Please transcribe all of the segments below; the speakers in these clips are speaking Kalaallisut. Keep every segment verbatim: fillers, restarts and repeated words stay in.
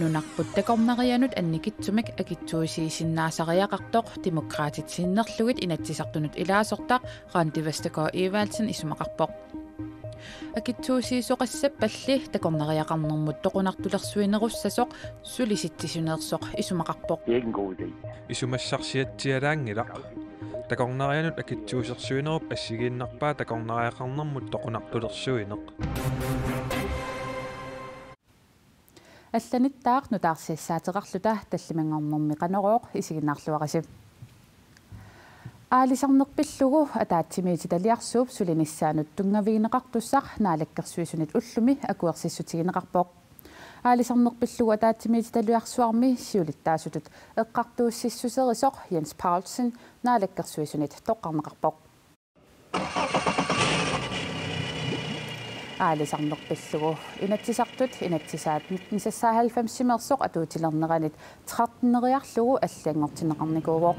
Nunarput takornarianut annikitsumik akitsuusiisinnaasariaqartoq Demokraatit sinnerlugit Inatsisartunut ilaasortaq Randi Vestergaard Evaldsen isumaqarpoq. Akitsuusiisoqassappalli takornariaqarnermut toqunartulersuinerussasoq sulisitsisuneersoq isumaqarpoq. Det er ikke en god idé. Isumassarsiatsialaanngilaq. Takornarianut akitsuusersuinerup assigiinnarpaa takornariaqarnermut toqunartulersuineq. Allanittaaq nutaarsiassaateqarluta tallimanngornermi Qanorooq, isiginnaarluarisi. Aalisarneq pillugu ataatsimiititaliarsuup sulinissaanut tunngavigineqartussaq Naalakkersuisunit ullumi akuersissutigineqarpoq. Aalisarneq pillugu ataatsimiititaliarsuarmi siulittaasutut eqqartuussissuserisoq Jens Paulsen Naalakkersuisunit toqqarneqarpoq. Aalisarneq pillugu Inatsisartut inatsisaat nitten seksoghalvfemsimeersoq atuutilerneranit tretten-eriarlugu allanngortinneqarnikuuvoq.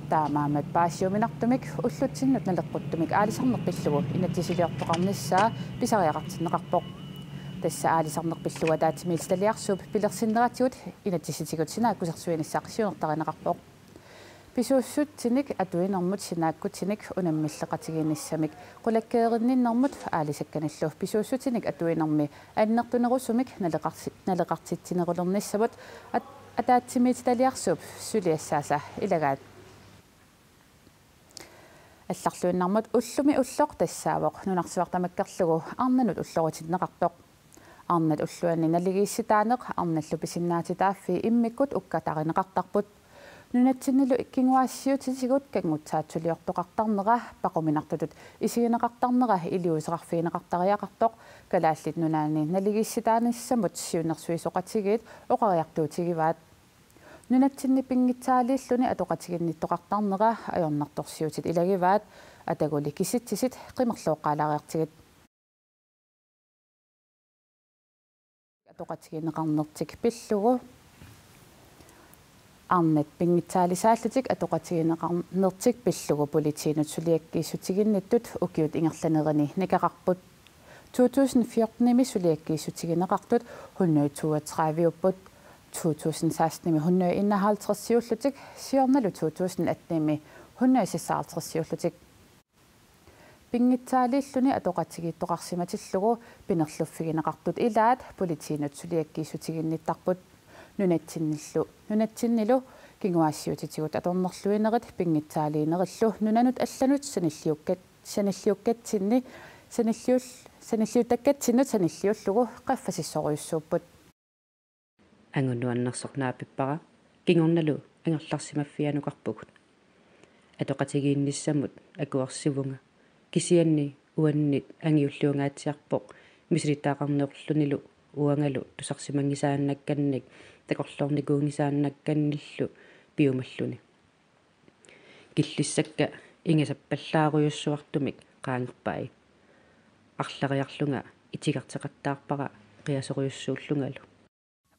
Taamaammat paasiuminartumik ullutsinnut naleqquttumik aalisarneq pillugu inatsisiliortoqarnissaa pisariaqartinneqarpoq. Tassa aalisarneq pillugu ataatsimiititaliarsuup pilersinneratigut inatsisitigut sinaakkusersuinissaq siunertarineqarpoq. Pisuussutsinik atuinermut sinaakkutinik unammilleqatigiinnissamik qulakkeerinninnermut aalisakkanillu pisuussutinik atuinermi annertunerusumik naleqarti-, naleqartitsinerulernissamut at-, ataatsimiititaliarsuup suliassaasa ilagaat. Allarluinnarmut ullumi ulloq tassaavoq nunarsuaq tamakkerlugu arnanut ullorutinneqartoq. Arnat ulluanni naligiissitaaneq arnallu pisinnaatitaaffii immikkut ukkatarineqartarput. Nunatsinnilu kinguaassiuutitigut kanngutsaatsuliortoqartarnera paquminartutut isigineqartarnera iliuuseqarfigineqartariaqartoq Kalaallit Nunaanni naligiissitaanissamut siunnersuisoqatigiit oqariartuutigivaat. Nunatsinni pinngitsaaliilluni atoqatiginnittoqartarnera ajornartorsiutit ilagivaat, ataguli kisitsisit qimerlooqqaalaariartigit. Atoqatigineqarnertik pillugu. Arnat pinngitsaalisaallutik atoqatigineqarnertik pillugu politiinut suliakkiissutiginnittut ukiut ingerlanerini nikaqarput. To tusind fjortenimi suliakkiissutigineqartut hundrede toogtredive-upput. To tusind sekstenimi hundrede enoghalvtreds-iullutik, siornalu to tusind attenimi hundrede seksoghalvtreds-iullutik. Pinngitsaaliilluni atoqatigiittoqarsimatillugu pinerluffigineqartut ilaat politiinut suliakkiissutiginnittarput. Nunatsinnillu, nunatsinnilu kinguaassiuutitigut atornerluinerit pinngitsaaliinerillu nunanut allanut sanilliukkat-, sanilliukkatsinni, sanilliul-, sanilliutakkatsinnut sanilliullugu qaffasissorujussuupput. Angut nuannersoq naapippara, kingornalu angerlarsimaffianukarpugut. Atoqatigiinnissamut akuersivunga, kisianni uannit angiulliungaatsiarpoq misilittagaqarnerlunilu uangalu tusarsimanngisaannakkannik takorloornikuunngisaannakkannillu piumalluni. Killissakka ingasappallaarujussuartumik qaangerpai. Arlariarlunga itigarteqattaarpara qiasorujussuullungalu.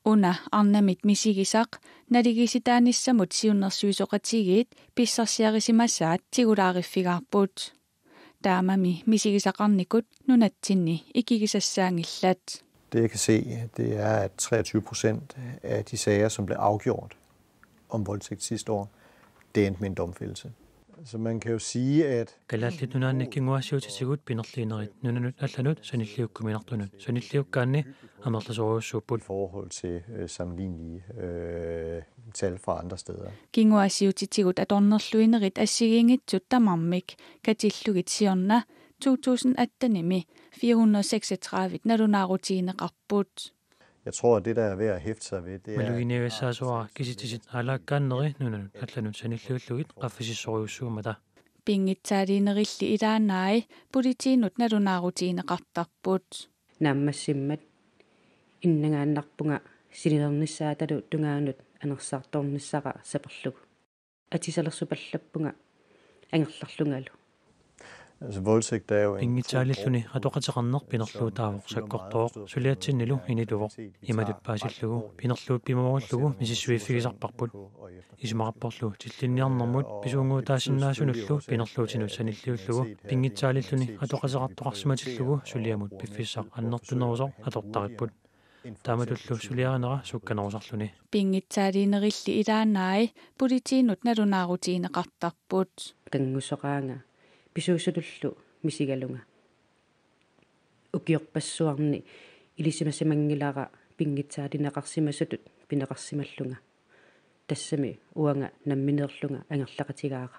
Una arnamit misigisaq naligiissitaanissamut siunnersuisoqatigiit pissarsiarisimasaat tigulaariffigaarput. Taamami misigisaqarnikut nunatsinni ikigisassaanngillat. Det, jeg kan se, det er, at treogtyve procent af de sager, som blev afgjort om voldtægt sidste år, det endte med en domfældelse. Så man kan jo sige, at Kalaallit Nunaanni kinguaassiuutitigut pinerliinerit nunanut allanut sanilliukkuminartunut sanilliukkaanni amerlasoorujussuupput. I forhold til, øh, sammenlignelige, øh, tal fra andre steder. Kinguaassiuutitigut atornerluinerit assigiinngitsut tamarmik katillugit siorna to tusind attenimi fire hundrede seksogtredive nalunaarutigineqarput. Jeg tror, at det, der er værd at hæfte sig ved, det er, Maluginiagassaasoq kisitsisit aalaakkaanneri nunanut allanut sanilliullugit qaffasissorujussuummata. Pinngitsaaliinerilli ilaannai politiinut nalunaarutigineqartarput. Naammassimmat innangaannarpunga sinilernissaatalu tungaanut anersaartoornissara saperlugu. Atisalersupallappunga angerlarlungalu. Altså, voldtægt er jo en Pinngitsaaliilluni atoqateqarneq pinerluutaavoq sakkortooq, suliatsinnilu inituvoq. Imatut paasillugu pinerluut pimoorillugu misissuiffigisarparput. Isumaqarporlu tillinniarnermut pisuunngutaasinnaasunullu pinerluutinut sanilliullugu pinngitsaaliilluni atoqateqartoqarsimatillugu suliamut piffissaq annertunerusoq atortaripput. Taamatullu suliarinera sukkanerusarluni. Pinngitsaaliinerilli ilaannai politiinut nalunaarutigineqartarput. Kanngusoqaanga pisuusulullu misigalunga. Ukiorpassuarni ilisimasimanngilara pinngitsaalineqarsimasutut pineqarsimallunga. Tassami uanga nammineerlunga angerlaqatigaara.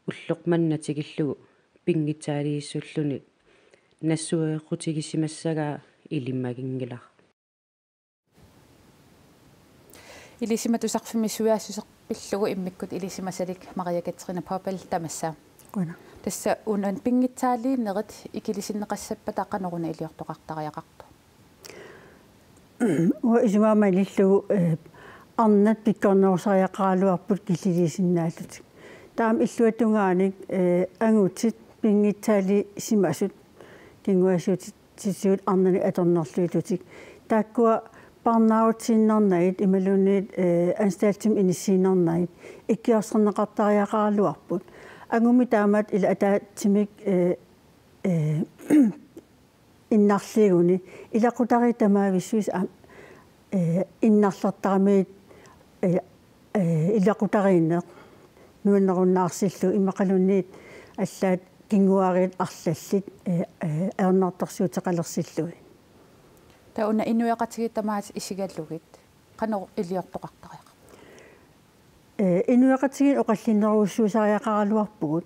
Ulloq manna tikillugu pinngitsaaliissulluni nassueqqutigisimassagaa ilimaginngilara. Ilisimatusarfimmi suiassuseq pillugu immikkut ilisimasalik Maria Katrine Poppel tamassa. Qujanaq. Tassa una pinngitsaaliinerit ikilisinneqassappata qanoruna iliortoqartariaqartoq? Uanga isumaga malillugu, eh, arnat pikkornerusariaqaraluarput killiliisinnaallutik. Taama illuatungaanik, eh, angutit pinngitsaaliisimasut kinguaassiuutitigut arnanik atornerluilutik. Taakkua parnaarutiinnarnagit imaluunniit, eh, anstaltimi inissiinnarnagit ikiorserneqartariaqaraluarput. Angummi taamaattoq ila ataatsimik, eh, eh, innarliiguni ilaqutariit tamaavissuisa aam-, eh, innarlertaramigit, eh, eh, ilaqutariinneq nuannerunnaarsillugu immaqaluunniit allaat kinguaariit arlallit, eh, eh, ajornartorsiuteqalersillugit. Taava una inuiaqatigiit tamaasa isigalugit qanoq iliortoqartariaqarpa? Eh, inuiaqatigiit oqallinnerujussuusariaqaraluarpugut.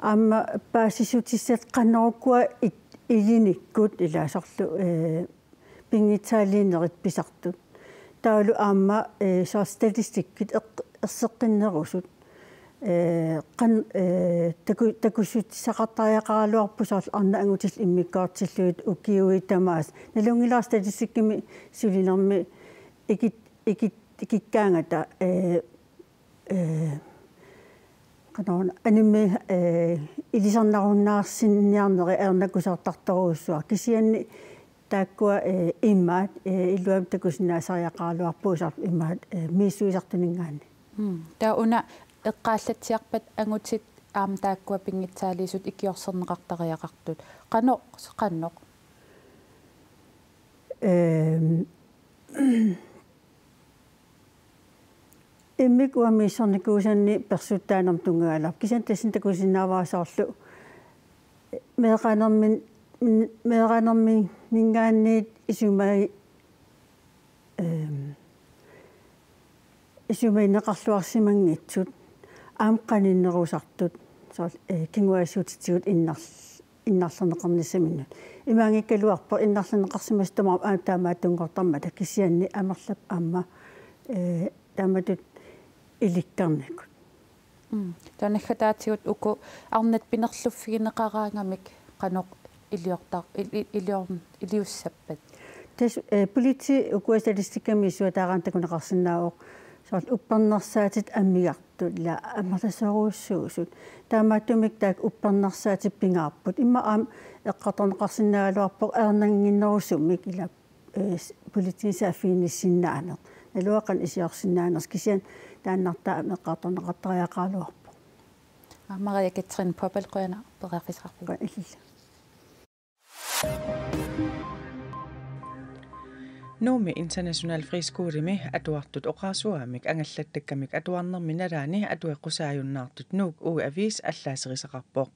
Aamma paasissutissat qanoq ukua it-, ilinikkut ilaa soorlu, eh, pinngitsaaliinerit pisartut. Taavalu aamma, eh, soorlu statistikkit eq-, erseqqinnerusut. Eh, qan-, eh, taku-, takussutissaqartariaqaraluarput soorlu arnat angutillit immikkoortillugit ukiuit tamaasa. Nalunngilara statistikkimi sulinermi ikit-, ikit-, ikikkaangata, eh, eh, qanoruna, animmi, eh, ilisarnarunnaarsinniarneri ajornakusoortartorujussuaq. Kisianni taakkua, eh, imaat, eh, iluamik takusinnaasariaqaraluarpugut soorlu imaat, eh, misissuisartuninngaanniit. Mm. Taava una eqqaallatsiarpat angutit aamma taakkua pinngitsaaliisut ikiorserneqartariaqartut. Qanoq, qanoq? Ehm, Immikkut uanga misissornikuusanni persuttaanermut tunngagaluarpoq. Kisianni tassani takusinnaavara soorlu meeraanermin-, meeraanermininngaanniit isumai-, ehm, isumagineqarluarsimanngitsut aamma qaninnerusartut soorlu, eh, kinguaassiuutitigut innarl-, innarlerneqarnissaminnut. Imaanngikkaluarpoq innarlerneqarsimasut tamaasa aamma taamaattunngortarmata kisianni amerlap aamma, eh, taamatut ilikkarnikkut. Mm. Taava naggataatigut uku arnat pinerluffigineqaraangamik qanoq iliortar-, il-, il-, ilior-, iliussappat? Tassa, eh, politiit ukua statistikkimi misissuataaraanni takuneqarsinnaavoq soorlu uppernarsaatit amigartut ila amerlasoorujussuusut. Taamaattumik taakku uppernarsaatit pingaarput. Immaqa aamma eqqartorneqarsinnaagaluarpoq ajornannginnerusumik ila, eh, s-, politiinit saaffiginnissinnaaneq. Naluara qanoq iliorsinnaanersoq kisianni taannartaa aamma eqqartorneqartariaqaraluarpoq. Aa, Maria Katrine Poppel, qujanaq periarfissaqarfiit. Qujanaq illillu. Nuummi International Friskolemi atuartut oqarasuaamik angallattakkamik atuarnermi nalaani atueqqusaajunnaartut Nuuk Uge Aviisi allaaserisaqarpoq.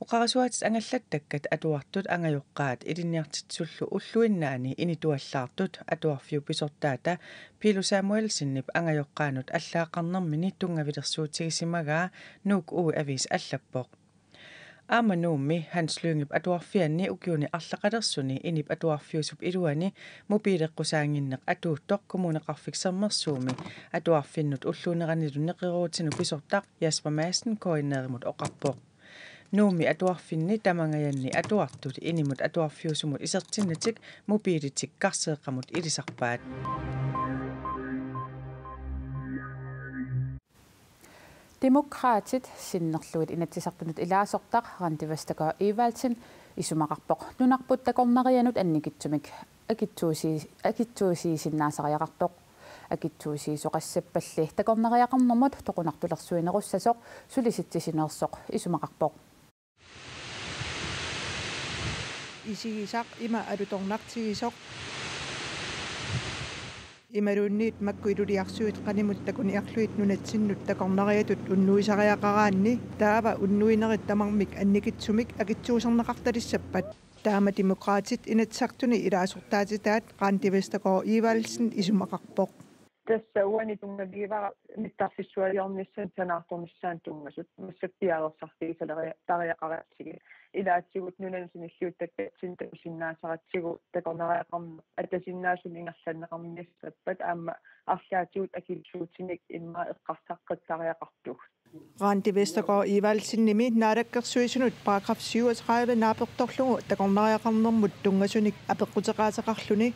Oqarasuaatit angallattakkat atuartut angajoqqaat ilinniartitsisullu ulluinnaani inituallaartut atuarfiup pisortaata Pilu Samuelsenip angajoqqaanut allaaqqarnermini tunngavilersuutigisimagaa Nuuk Uge Aviisi allappoq. Aamma Nuummi Hans Lyngep atuarfianni ukiuni arlaqalersuni inip atuarfiusup iluani mobileqqusaannginneq atuuttoq Kommuneqarfik Sermersuumi atuarfinnut ulluuneranilu neqeroorutinut pisortaq Jasper Madsen K N R-imut oqarpoq. Nuummi atuarfinni tamangajanni atuartut inimut atuarfiusumut isertinnatik mobiilitik karseeqqamut ilisarpaat. Demokraatit sinnerlugit Inatsisartunut ilaasortaq Randi Vestergaard Evaldsen isumaqarpoq nunarput takornarianut annikitsumik akitsuusi-, akitsuusiisinnaasariaqartoq. Akitsuusiisoqassappalli takornariaqarnermut toqunartulersuinerussasoq sulisitsisineersoq isumaqarpoq. Isigisaq ima alutornartigisoq. Imaluunniit makku iluliarsuit qanimut takuniarlugit nunatsinnut takornariatut unnuisariaqaraanni taava unnuinerit tamarmik annikitsumik akitsuuserneqartalissappat. Taama Demokraatit Inatsisartuni ilaasortaatitaat Randi Vestergaard Evaldsen isumaqarpoq. Tassa uani tunngavigivara nittarsissualiornissat sanaartornissaannut tunngasut massakkut piareersarfigisariaqaratsigit. Ilaatigut nunanut sanilliuttakkatsinnik takusinnaasaratsigu takornariaqarneq atasinnaasumik ingerlanneqarnissappat aamma arlaatigut akitsuutinik immaqa eqqarsaqqattariaqartugut. Randi Vestergaard Evaldsenimi Naalakkersuisunut paragraf syvogtredive naapertorlugu takornariaqarnermut tunngasunik apeqquteqaateqarluni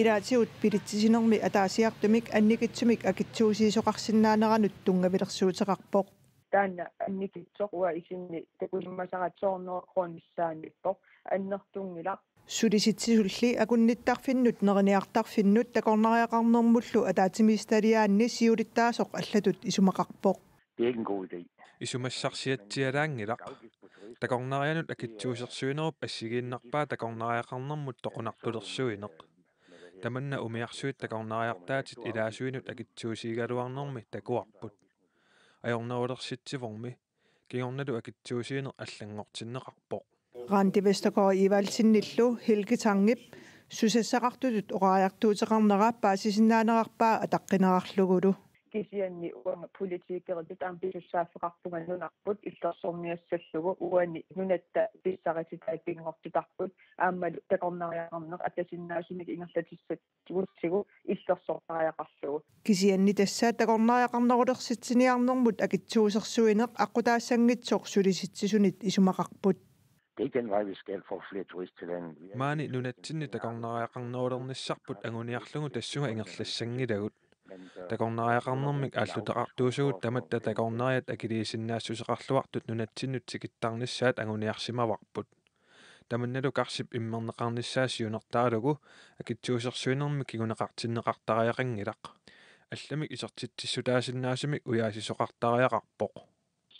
ilaatigut bilitsisinermi ataasiartumik annikitsumik akitsuusiisoqarsinnaaneranut tunngavilersuuteqarpoq. Taanna annikitsoq uanga isinni takusimmasara to hundrede kronissaaniippoq, annertunngilaq. Sulisitsisutulli akunnittarfinnut neriniartarfinnut takornariaqarnermullu ataatsimiititaliaanni siulittaasoq allatut isumaqarpoq. Det er ikke en god idé. Isumassarsiatsialaanngilaq. Takornarianut akitsuusersuinerup assigiinnarpaa takornariaqarnermut toqunartulersuineq. Tamanna umiarsuit takornariartaatit ilaasuinut akitsuusigigaluarnermi takuarput. Ajornerulersitsivormi kingornalu akitsuusiineq allanngortinneqarpoq. Randi Vestergaard Evaldsenillu Helge Tangip susassaqartutut oqariartuuteqarnera paasisinnaanerarpaa ataqqinerarlugulu. Kisianni uanga politikeritut aamma pisussaaffeqarpunga nunarput illersorniassallugu uani nunatta pissarititaat pinngortitarput aammalu takornariaqarneq atasinnaasumik ingerlatissat tugutsigu illersortariaqarlugu. Kisianni tassa takornariaqarnerulersitsiniarnermut akitsuusersuineq aqqutaassanngitsoq Sulisitsisunit isumaqarput. Det er ikke den vej, vi skal for at få flere turister til landet. Maani nunatsinni takornariaqarnerulernissarput anguniarlugu tassunga ingerlassanngilagut. Takornariaqarnermik aalluteqartuusugut tamatta takornariat akiliisinnaassuseqarluartut nunatsinnut tikittarnissaat anguniarsimavarput. Tamannalu karsip immerneqarnissaa siunertaralugu akitsuusersuinermi kinguneqartinneqartariaqanngilaq. Allamik isertitsissutaasinnaasumik ujaasisoqartariaqarpoq.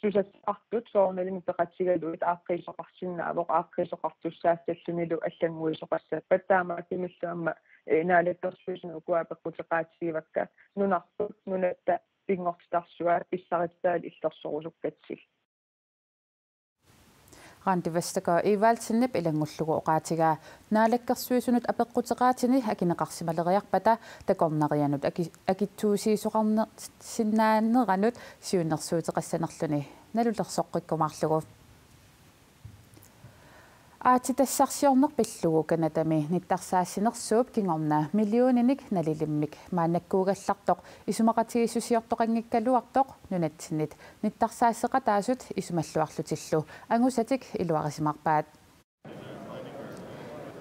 Susassaqartut soorunalimi peqatigalugit aaqqiisoqarsinnaavoq, aaqqiisoqartussaassallunilu allannguisoqassappat, taamaattumillu aamma, eh, Naalakkersuisuni ukua apeqquteqaatigivakka nunarput nunatta pinngortitarsuaat pissarititaat illersorusukkatsigit. Randi Vestergaard Evaldsenip ilanngullugu oqaatigaa Naalakkersuisunut apeqquteqaatini akineqarsimaleriarpata takornarianut aki-, akitsuusiisoqarneq sinnaaneranut siunnersuuteqassanerluni nalulersoqqikkumaarlugu. Aatsitassarsiorneq pillugu Canadami nittarsaassinersuup kingorna millioninik nalilimmik maannakkuugallartoq isumaqatigiissusiortoqanngikkaluartoq nunatsinnit nittarsaasseqataasut isumalluarlutillu angusatik iluarisimaarpaat.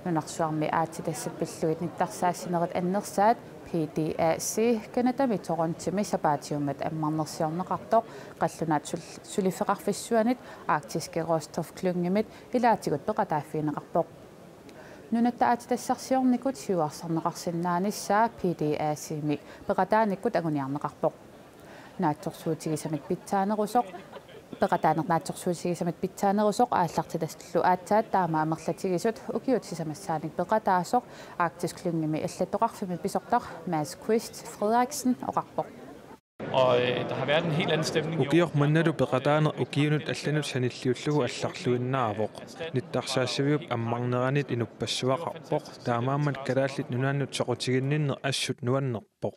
Nunarsuarmi aatsitassat pillugit nittarsaassinerit annersaat P D A C Canadami Torontomi sapaatiummat ammarnersiorneqartoq qallunaat sul-, suliffeqarfissuanit Arktiske Råstofklyngimit ilaatigut peqataaffigineqarpoq. Nunatta aatsitassarsiornikut siuarsarneqarsinnaanissaa P D A C-mi peqataanikkut anguniarneqarpoq. Naatsorsuutigisamit pitsaanerusoq, peqataaneq naatsorsuutigisamit pitsaanerusoq aallartitassullu aatsaat taama amerlatigisut ukiut sisamassaanik peqataasoq Arktisk Klyngemi allattoqarfimmi pisortaq Mads Kvist Frederiksen oqarpoq. Og, øh, der har været en helt anden stemning i år. Ukioq mannalu peqataaneq ukiunut allanut sanilliullugu allarluinnaavoq. Nittarsaassaviup ammarneranit inuppassuaqarpoq, taamaammat Kalaallit Nunaannut soqutiginninneq assut nuannerpoq.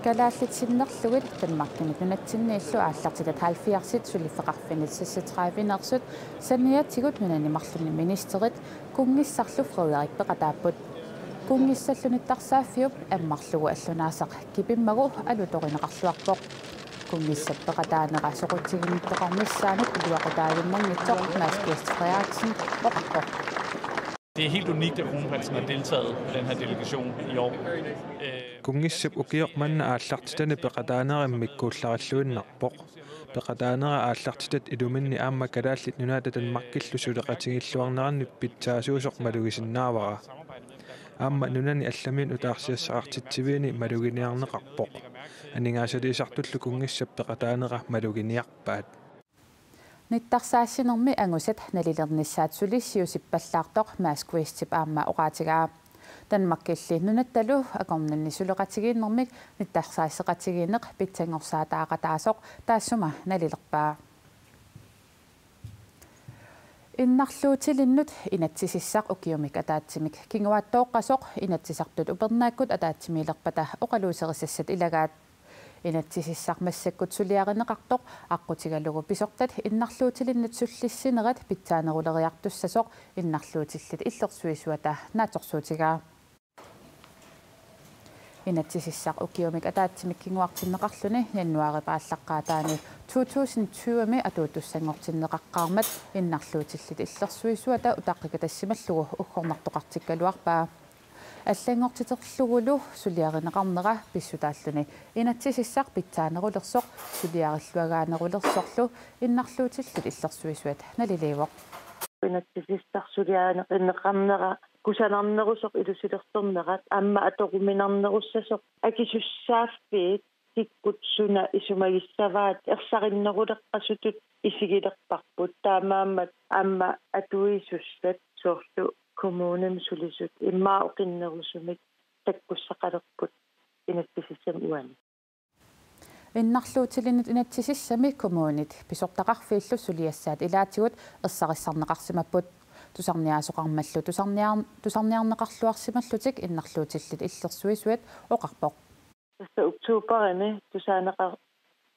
Kalaallit sinnerlugit Danmarkimit nunatsinniillu aallartitat halvfjerdsit suliffeqarfinnit seksogtrediveneersut saniatigut nunani marlunni ministerit kunngissarlu Frederik peqataapput. Kunngissallu nittarsaaffiup ammarlugu allunaasaq kipimmagu alutorineqarluarpoq. Kunngissap peqataanera soqutiginnittoqarnissaanut iluaqutaajummanngitsoq Mads Kvist Frederiksen oqarpoq. Det er helt unikt, at kronprinsen har deltaget i den her delegation i år. Øh, Kunngissap ukioq manna aallartitani peqataanera immikkuullarilluinnarpoq. Peqataanera aallartitat iluminni aamma Kalaallit Nunaata Danmarkillu suleqatigilluarnerannut pitsaasuusoq malugisinnaavara. Aamma nunani allamiut nutaarsiassaqartitsiviini maluginiarneqarpoq. Aningaasaliisartullu kunngissap peqataanera maluginiarpaat. Nittarsaassinermi angusat nalilernissaat suli siusippallaartoq Mads Kvistip aamma oqaatigaa. Danmarkilli nunattalu akornanni suleqatigiinnermik nittarsaasseqatigiinneq pitsanngorsaataaqataasoq taassuma nalilerpaa. Innarluutilinnut inatsisissaq ukiumik ataatsimik kinguaattooqqasoq Inatsisartut upernaakkut ataatsimiilerpata oqaluuserisassat ilagaat. Inatsisissaq massakkut suliarineqartoq aqqutigalugu pisortat innarluutilinnut sullissinerat pitsaaneruleriartussasoq innarluutillit illersuisuata naatsorsuutigaa. Inatsisissaq ukiumik ataatsimik kinguartinneqarluni januaarip aallaqqaataani to tusind tyve-mi atuutussanngortinneqaqqaarmat innarluutillit illersuisuata utaqqikatassimallugu uggornartoqartikkaluarpaa. Allanngortiterlugulu suliarineqarnera pissutaalluni inatsisissaq pitsaanerulersoq suliarilluagaanerulersorlu innarluutillit illersuisuat naliliivoq. Inatsisissaq suliarineqarnera kusanarnerusoq ilusilersornerat aamma atoruminarnerussasoq akisussaaffiit kikkut suna isumagissavaat ersarinneruleqqasutut isigilerparput, taamaammat aamma atuisussat soorlu kommunimi sulisut immaqa oqinnerusumik takkussaqalerput inatsisissamik uani. Innarluutilinnut inatsisissami kommunit pisortaqarfiillu suliassaat ilaatigut ersarissarneqarsimapput. Tusarniaasoqarmallu tusarniar-, tusarniarneqarluarsimallutik innarluutillit illersuisuat oqarpoq. Tassa oktoberimi tusaaneqar-,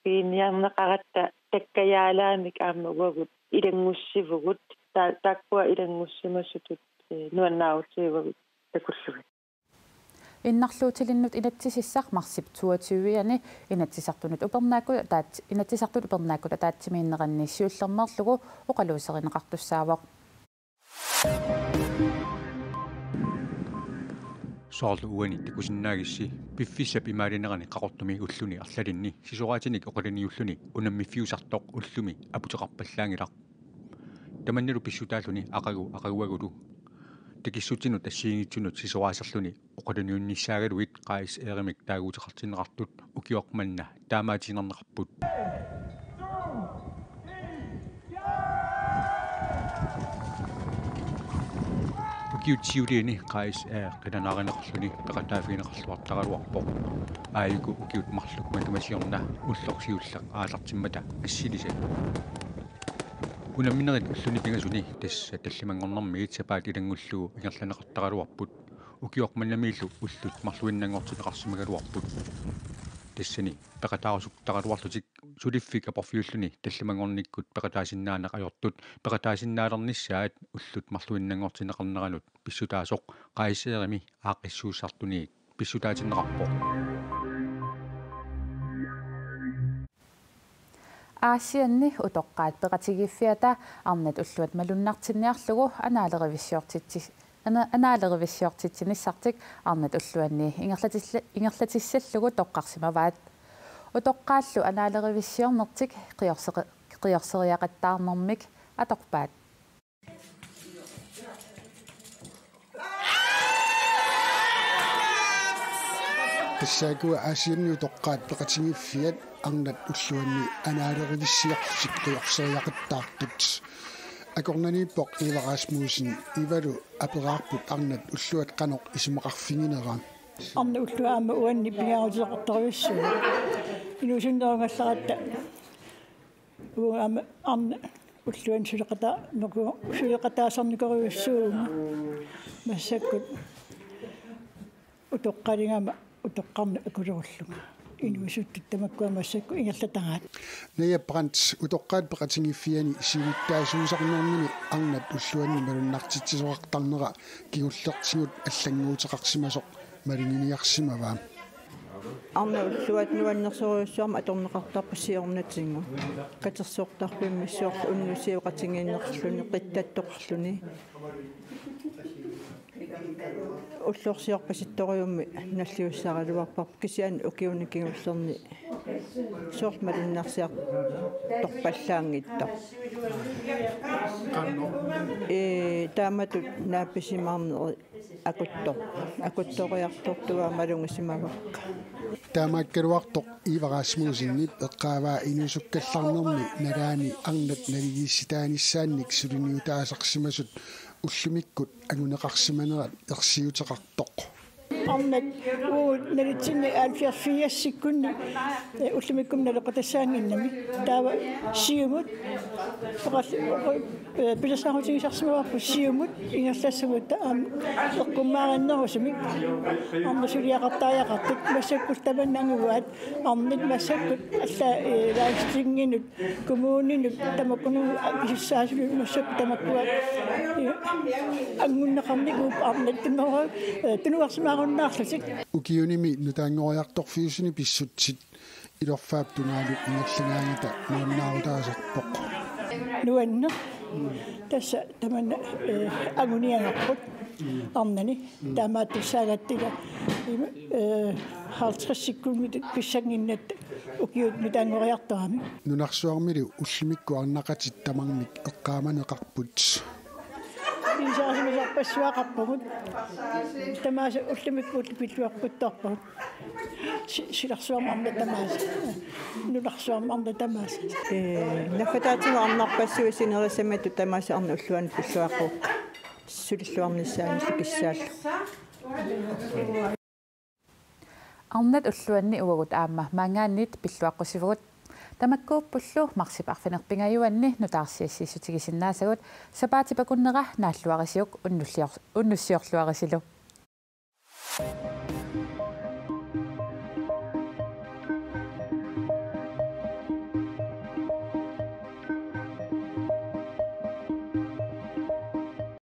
piiniarneqaratta takkajaalaamik aamma uagut ilanngussivugut, ta-, taakkua ilanngussimasutut, eh, nuannaarutigivagut takullugit. Innarluutilinnut inatsisissaq marsip toogtyve-ani Inatsisartunut upernaakkut ataat-, Inatsisartut upernaakkut ataatsimiinneranni siullermeerlugu oqaluuserineqartussaavoq. Soorlu uani takusinnaagissi piffissap imaalinerani Qaqortumi ulluni arlalinni sisoraatinik oqalunniulluni unammiffiusartoq ullumi aputeqarpallaanngilaq. Tamannalu pissutaalluni aqagu aqaguagulu takissutsinut assigiinngitsunut sisoraaserluni oqalunniunnissaagaluit K S R-imik taaguuteqartinneqartut ukioq manna taamaatiinnarneqarput. Ukiut siuliini K S R qilanaarineqarluni peqataaffigineqarluartaraluarpoq. Aajuku ukiut marluk matuma siorna ulloq siulleq aallartimmata assilisat. Unamminerit ulluni pingasuni tassa tallimanngornermiit sapaat ilanngullugu ingerlanneqartaraluarput. Ukioq mannamiillu ullut marluinnanngortinneqarsimagaluarput. Tassani peqataarusukaraluarlutik suliffik aporfiulluni tallimanngornikkut peqataasinnaaneq ajortut peqataasinnaalernissaat ullut marluinnanngortinneqarneranut pissutaasoq K S R-imi aaqqissuussartuniit pissutaatinneqarpoq. Aasianni utoqqaat peqatigiiffiata arnat ulluat malunnartinniarlugu anaalerivissiortitsi-, ana-, anaalerivissiortitsinissartik arnat ulluanni ingerlatilla-, ingerlatissallugu toqqarsimavaat. Utoqqaallu anaalerivissiornertik qiorseqi-, qiorseriaqattaarnermik atorpaat. Tassaakkua Aasianni utoqqaat peqatigiiffiat arnat ulluanni anaalerivissiorlutik qiorseriaqattaartut. Akornanniippoq Eva Rasmussen, Evalu aperaarput arnat ulluat qanoq isumaqarfiginera. Arnat ulluat aamma uanni pingaarutileqartarujussuuvoq. Inuusunnerup angallaratta. Uanga aamma arnat ulluanni suleqataa-, nuku-, suleqataasarnikorujussuuvunga. Massakkut utoqqaliga aamma utoqqarnut akulerullunga. Inuusuttut tamakkua massakkut ingerlatagaat. Naja Brandt utoqqaat peqatigiiffiani siulittaasuusarnermini arnat ulluanni malunnartitsisoqartarnera kingullertigut allannguuteqarsimasoq maluginiarsimavaa. Arnat ulluat nuannersorujussuarmik atorneqartarput siornatigut. Katersortarfimmi soorlu unnussiuqatigiinneqarluni, qittattoqarluni. Ullorsiorpasittorujussuarmik nalliussaraluarparput kisianni ukiuni kingullerni soorlu malunnarsiartorpallaanngitsoq. Ee, taamatut naapisimaarneri akuttor-, akuttoriartortuaat malugisimavakka. Taamaakkaluartoq Eva Rasmussenip eqqaavaa inuusukkallarnermi nalaani arnat naligiissitaanissaannik suliniutaasarsimasut Ullumikkut anguneqarsimanerat ersiuteqartoq. Arnat uagut nalitsinni halvfjerds firsikkunni, eh, ullumikkut naleqotassaannginnami. Taava siumut, oqall-, oqall-, eh, pilersaarutigisarsimavarput siumut ingerlassagutta aamma eqqummaarinnerusumik. Arnat suliaqartariaqartut massakkut tamanna angugaat, arnat massakkut alla, eh, Landstinginut, kommuninut, tamakkununnga akisussaasunut massakkut tamakkua, eh, angunneqarnikuupput arnat tunngaru-, eh, tunuarsimaarunnaarlutik. Ukiunimi nutaanngoriartorfiusuni pissutsit Ilorfaap tungaanut ingerlagaangata nuannaarutaasarpoq. Nuanneq. Tassa tamanna, eh, anguniagarput arnani. Taamaattussaagatta ila, eh, halvtredsikkunngitsut pissannginnatta ukiut nutaanngoriartorami. Nunarsuarmilu ullumikkut arnaqatit tamarmik eqqaamaneqarput. Pisaasimasarpassuaqarpugut. Tamaasa ullumikkut pilluaqquttorpagut. Si-, silarsuarmi arnat tamaasa. Nunarsuarmi arnat tamaasa. Ee, naffataatigut arnarpassuit sinerissami tamaasa arnat ulluanni pilluaqquupput. Sulilluarnissaanillu kissaallu. Arnat ulluanni uagut aamma maanngaanniit pilluaqqusivugut. Tamakkuuppullu marsip arfineq-pingajuanni nutaarsiassiissutigisinnaasagut, sapaatip akunnera naalluarisiuk unnullior-, unnussiorluarisilu.